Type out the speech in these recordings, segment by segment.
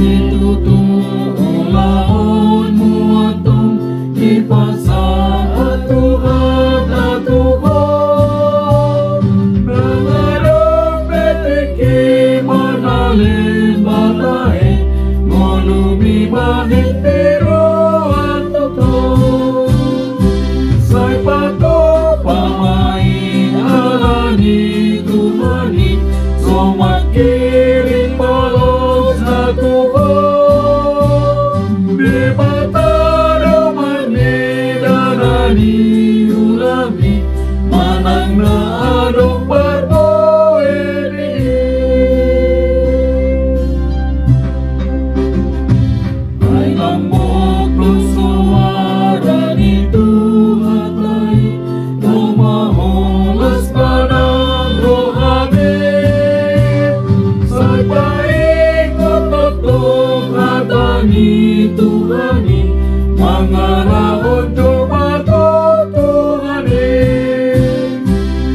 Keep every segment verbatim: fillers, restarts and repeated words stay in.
Itu tu ulaonmu antong dipasahat Tuhan na tubu. Nang adong pe tingki manalem batae, ngolumi ma hitiru antong. Sai patupa ma i ala ni Tuhan i, so mangkirim balos na tubu. Debata do marnida na niulami, manang na adong parbue di i. Ai lambok do soara ni Tuhanta i, na maholas manang roha be. Sai paingot tongtong hata ni Tuhan i, mangarahon jolma tu Tuhan i.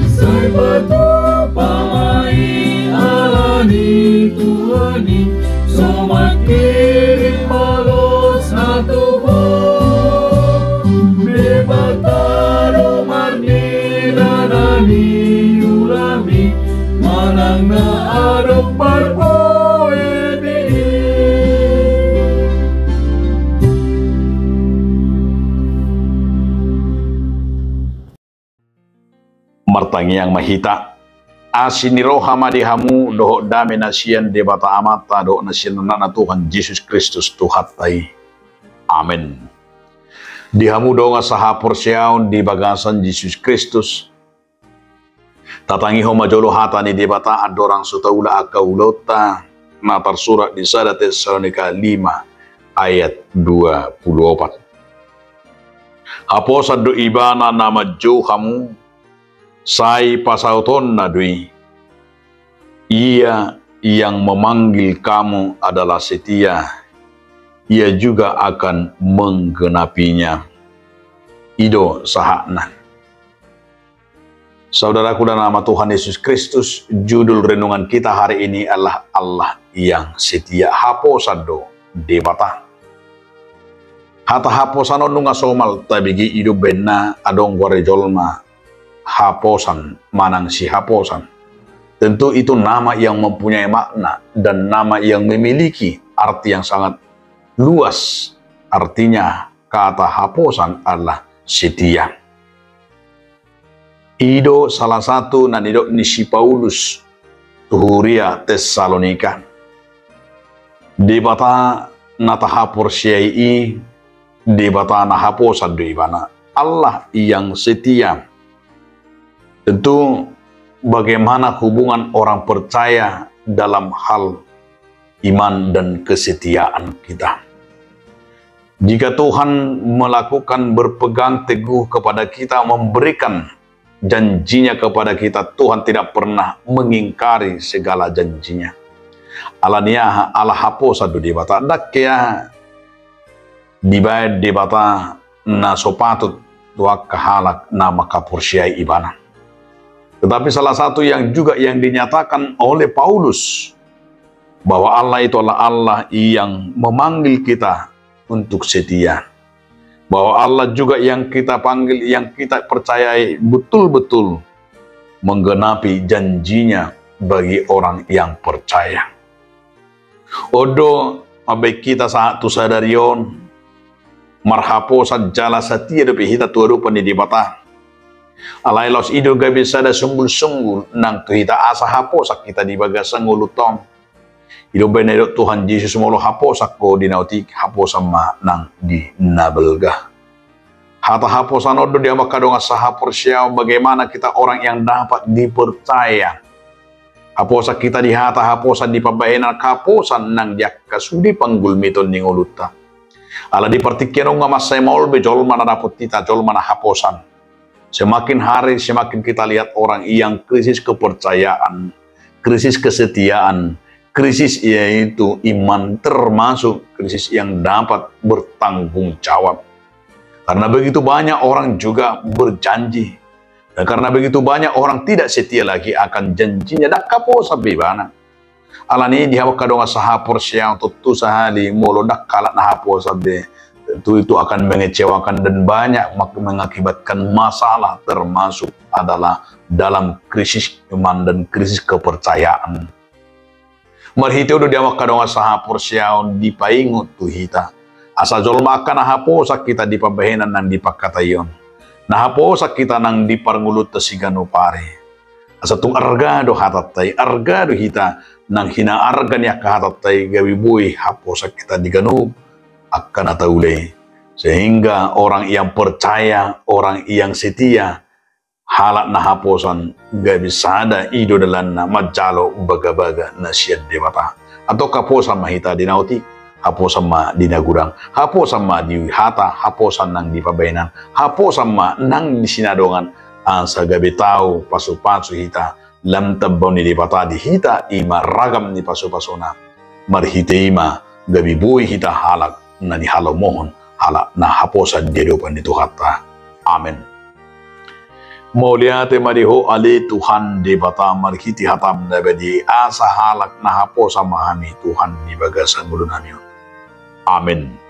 Sai patupa ma i ala ni Tuhan i, so mangkirim balos na tubu. Debata do marnida na niulami, manang na adong parbue di i. Martangiang ma hita. Asi ni roha ma di hamu dohot dame na sian Debata Amanta dohot na sian Anakna Tuhan Jesus Kristus Tuhanta i. Amen. Di hamu dongan sahaporseaon di bagasan Jesus Kristus, tatangihon ma jolo hata ni Debata andorang so taula angka ulaonta na tarsurat di sada Tesalonika lima ayat dua pulu opat. Haposan do Ibana na manjou hamu, sai pasautonna do i. Ia yang memanggil kamu adalah setia, Ia juga akan menggenapinya. I do sahatna. Saudaraku dan ama Tuhan Yesus Kristus, judul renungan kita hari ini adalah Allah yang setia. Haposan do Debata. Hata haposan on nunga somal tabege i do baenna adong goar ni jolma haposan manang sihaposan. Tentu itu nama yang mempunyai makna dan nama yang memiliki arti yang sangat luas. Artinya kata haposan adalah setia. I do salah satu na nidok ni si Paulus tu huria Tesalonika. Debata na tahaporseai i, Debata na haposan do Ibana. Allah yang setia. Tentu bagaimana hubungan orang percaya dalam hal iman dan kesetiaan kita. Jika Tuhan melakukan berpegang teguh kepada kita, memberikan janji-Nya kepada kita, Tuhan tidak pernah mengingkari segala janji-Nya. Ala ni aha? Ala haposan do Debata. Ndang hea dibaen Debata na so patut tu angka halak na manghaporseai Ibana. Tetapi salah satu yang juga yang dinyatakan oleh Paulus, bahwa Allah itu adalah Allah yang memanggil kita untuk setia. Bahwa Allah juga yang kita panggil, yang kita percayai, betul-betul menggenapi janji-Nya bagi orang yang percaya. On do mambaen hita sahat tu sadari on, marhaposan jala satia dope hita tu adopan ni Debata. Alai laos i do gabe sada sunggul-sunggul nang tu hita asa haposan hita di bagasan ngolunta on. I do umbaen na nidok Tuhan Jesus, molo haposan ho di na otik, haposan ma nang di na balga. Hata haposan on do di hamu angka dongan sahaporseaon, bagaimana kita orang yang dapat dipercaya. Haposan hita di hata, haposan di pambahenan, haposan nang di angka sude panggulmiton ni ngolunta. Ala di partingkian on nga mansai maol be jolma na dapot hita jolma na haposan. Semakin hari semakin kita lihat orang yang krisis kepercayaan, krisis kesetiaan, krisis yaitu iman, termasuk krisis yang dapat bertanggung jawab. Karena begitu banyak orang juga berjanji, dan karena begitu banyak orang tidak setia lagi akan janjinya, ndang haposan be ibana. Alani i di hamu angka dongan sahaporseaon, tontu sahali molo ndang halak na haposan be, tentu itu akan mengecewakan dan banyak mak-, mengakibatkan masalah, termasuk adalah dalam krisis iman dan krisis kepercayaan. Marhite on do di hamu angka dongan sahaporseaon dipaingot tu hita, asa jolma angka na haposan hita di pambahenan nang di pangkataion, na haposan hita nang di parngoluonta siganup ari. Asa tung arga do hatanta i, arga do hita nang hinaarga ni angka hatanta i, gabe boi haposan hita di ganup angka na taula i. Sehingga orang yang percaya, orang yang setia, halak na haposan, gabe sada i do dalanna manjalo bagabaga na sian Debata. Antong haposan ma hita di na otik, haposan ma di na godang, haposan ma di hata, haposan nang di pambahenan, haposan ma nang di sinadongan, asa gabe tau pasupasu hita, lam tambahon ni Debata di hita, i ma ragam ni pasupasuna. Marhite i ma gabe boi hita halak na nihalomohon, halak na haposan di adopan ni Tuhanta. Amen. Mauliate ma di Ho ale Tuhan Debata, marhite hataM na badia i asa halak na haposan ma hami Tuhan di bagasan ngolunami on. Amen.